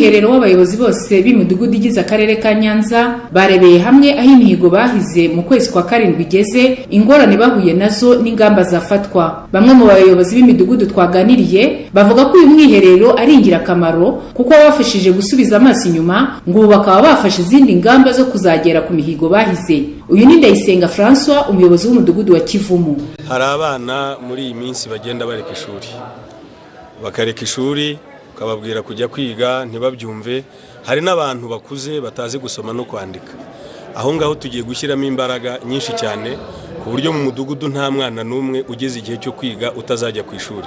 mwiherero w'abayobozi bose b'imidugudu igize akarere ka Nyanza, barebeye hamwe aho imihigo bahize mu kwezi kwa karindwi igeze, ingorane bahuye nazo n'ingamba zafatwa. Bamwe mu bayobozi b'imidugudu twaganiriye bavuga ko uyu mwiherero ari ingirakamaro, kuko wabafashije gusubiza amaso inyuma, ngo ubu bakaba bafashe izindi ngamba zo kuzagera ku mihigo bahize. Uyu ni Ndayisenga Francois, umuyobozi w'umudugudu wa Kivumu. Hari abana muri iyi minsi bagenda bareka ishuri, bakareka ishuri, ukababwira kujya kwiga ntibabyumve. Hari n'abantu bakuze batazi gusoma no kwandika. Aho ngaho tugiye gushyiramo imbaraga nyinshi cyane, ku buryo mu mudugudu nta mwana n'umwe ugeze igihe cyo kwiga utazajya ku ishuri.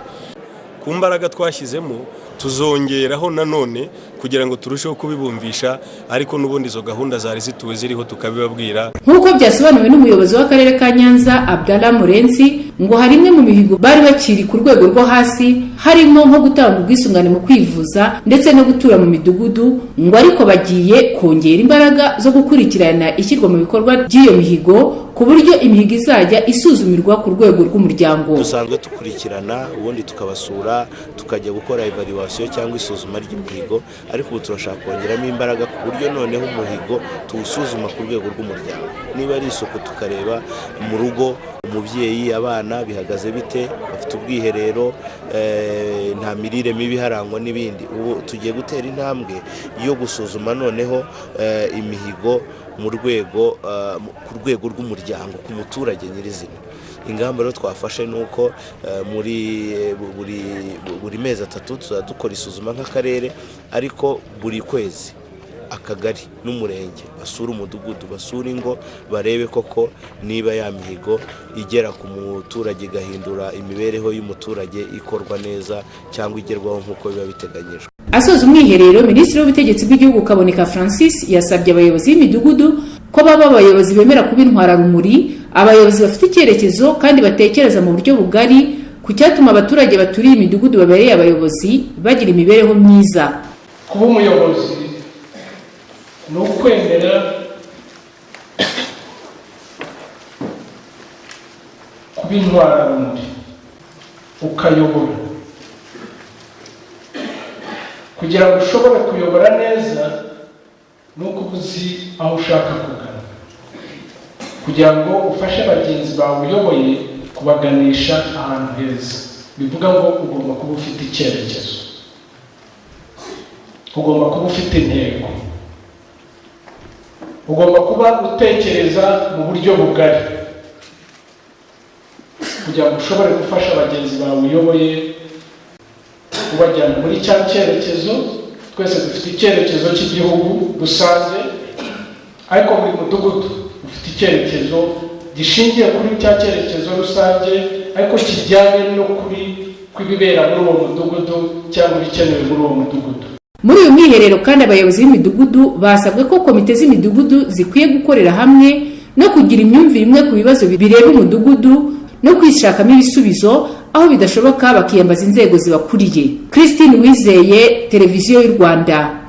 Ku mbaraga twashyizemo, tuzongeraho nanone kugira ngo turusheho kubibumvisha, ariko n'ubundi izo gahunda zari zituwe ziriho, tukabibabwira. Nk'uko byasobanuwe n'umuyobozi w'akarere ka Nyanza, Abdallah Murenzi, ngo hari imwe mu mihigo bari bakiri ku rwego rwo hasi, harimo nko gutanga ubwisungane mu kwivuza ndetse no gutura mu midugudu, ngo ariko bagiye kongera imbaraga zo gukurikirana ishyirwa mu bikorwa by'iyo mihigo, ku buryo imihigo izajya isuzumirwa ku rwego rw'umuryango. Dusanzwe dukurikirana, ubundi tukabasura, tukajya gukora evaluation cyangwa isuzuma ry'imihigo, ariko ubu turashaka kongeramo imbaraga ku buryo noneho umuhigo tuwusuzuma ku rwego rw'umuryango. Niba ari isuku, tukareba mu rugo, umubyeyi, abana bihagaze bite, bafite ubwiherero, nta mirire mibi iharangwa n'ibindi. Ubu tugiye gutera intambwe yo gusuzuma noneho imihigo mu rwego ku rwego rw'umuryango, ku muturage nyirizina. Ingamba rero twafashe ni uko muri buri mezi 3 tuzajya dukora isuzuma nk'akarere, ariko buri kwezi akagari n'umurenge basura umudugudu, basura ingo, barebe koko niba ya mihigo igera ku muturage, igahindura imibereho y'umuturage, ikorwa neza cyangwa igerwaho nk'uko biba biteganyijwe. Asoza umwiherero, Minisitiri w'Ubutegetsi bw'Igihugu, Kaboneka Francis, yasabye abayobozi b'imidugudu ko baba abayobozi bemera kuba intwararumuri, abayobozi bafite icyerekezo kandi batekereza mu buryo bugari ku cyatuma abaturage baturiye imidugudu babereye abayobozi bagira imibereho myiza. Kuba umuyobozi ni ukwemera kuba intwararumuri, ukayobora. Kugira ngo ushobore kuyobora neza ni uko uba uzi aho ushaka kugana, kugira ngo ufashe bagenzi bawe uyoboye kubaganisha ahantu heza. Bivuga ngo ugomba kuba ufite icyerekezo, ugomba kuba ufite intego, ugomba kuba utekereza mu buryo bugari, kugira ngo ushobore gufasha bagenzi bawe uyoboye, ubajyana muri cya cyerekezo. Twese dufite icyerekezo cy'igihugu rusange, ariko buri mudugudu ufite icyerekezo gishingiye kuri cya cyerekezo rusange, ariko kijyanye no kuri kw'ibibera muri uwo mudugudu cyangwa ibikenewe muri uwo mudugudu. Muri uyu mwiherero kandi, abayobozi b'imidugudu basabwe ko komite z'imidugudu zikwiye gukorera hamwe no kugira imyumvire imwe ku bibazo bireba umudugudu no kwishakamo ibisubizo, aho bidashoboka bakiyambaza inzego zibakuriye. Christine Wizeye, Televiziyo y'u Rwanda.